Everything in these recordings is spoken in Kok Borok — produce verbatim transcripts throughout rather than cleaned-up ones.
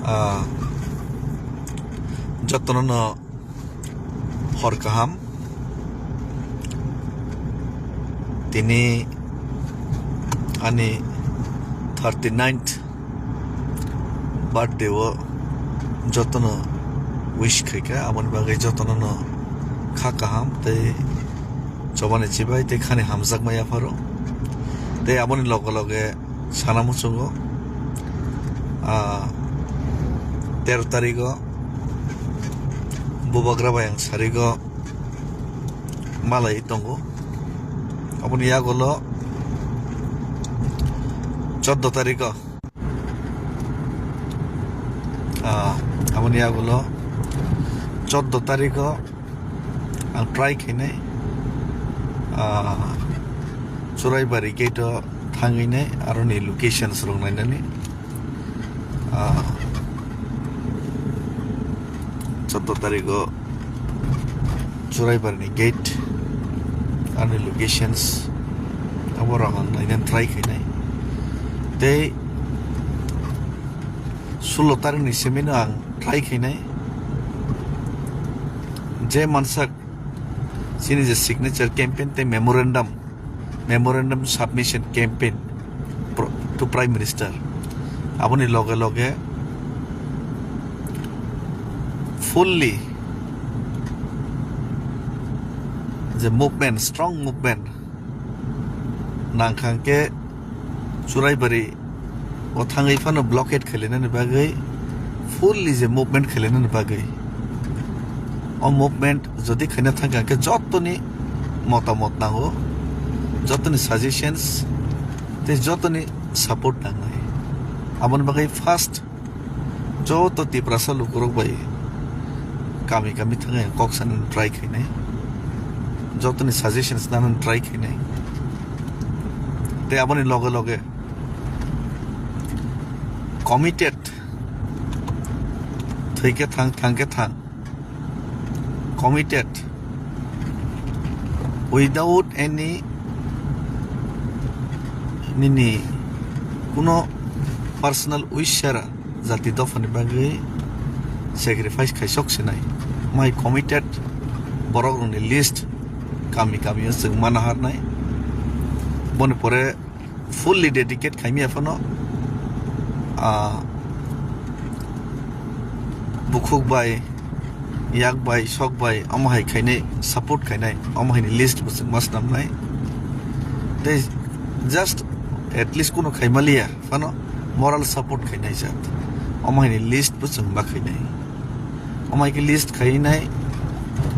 Ah, jotono no hor kaham. Tini ani thirty ninth birthday o jotono wish khaikha, aboni bagwi jotono no kha kaham tei chobani chibai tei khani hamjakma yapharo. Tei aboni loge loge sana muchungo, ah, tero tarigo Bubagra bai ang sarigo malai tongo. Aboni yagulo choddo tarigo, ah, aboni yagulo choddo tarigo ang try khainai, ah, Churaibari gate o thangwi nai aroni locations rok nainani. Ah, choddo tarigo Churaibarni gate, ani locations abo rok ang naina try khainai. Tei sullo tarikni simi no ang try khainai. Je mansak chini je signature campaign tei memorandum memorandum submission campaign pro-, to Prime Minister. Aboni loge loge fully je movement, strong movement nangkhang khe Churaibari o thangwi phano blockade khailainani bagwi, fully je movement khailainani bagwi. O movement jodi khaina thangkha khe jotoni motamot nango, jotoni suggestions tei jotoni support nangnai. Aboni bagwi first joto Tiprasa lukurok bai kami kami thangwi kok sanani try khainai, jotoni suggestions nanani try khainai. Tei aboni loge loge committed, thwi khe thang, thang khe thang, committed, without any nini kuno personal wish sera jati dophani bagwi sacrifice khaisok sinai. Mai committed borok rokni list kami kami o chwng mana harnai. Boni pore fully dedicate khaimya phano, ah, bukhuk bai, yak bai, sok bai, omo hai khainai, support khainai, omo haini list bo chwng ma swnamnai. Tei just at least kuno khaimaliya phano moral support khainai jat. Omo haini list bo chwng ma khainai. Omo hai khe list khainai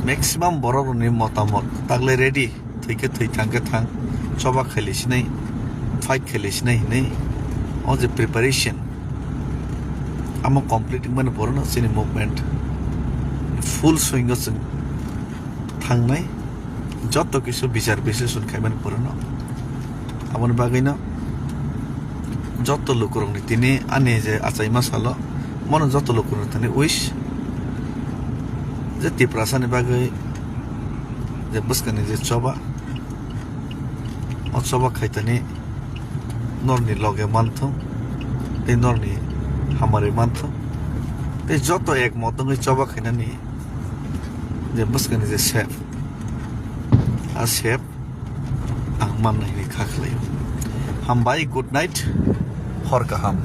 maximum borok rokni motamot tagle ready. Thwi khe thwi, thang khe thang, choba khailai sinai, fight khailai sinai hinwi o je preparation amo complete wngmani porono chini movement full swing o chwng thangnai, joto kisa bichar bisleshon khaimani porono. Aboni bagwino joto lukurokni tini ani je achaima salo mono joto lukurokni tini wish je Tiprasani bagwi je bwskangni je choba, o choba khaitani norni loge manthung tei norni hamari manthung tei joto ekmot wngwi choba khainani je bwskangni je sep, a sep ang manna hinwi kha khlaio. Hambai, good night, hor kaham.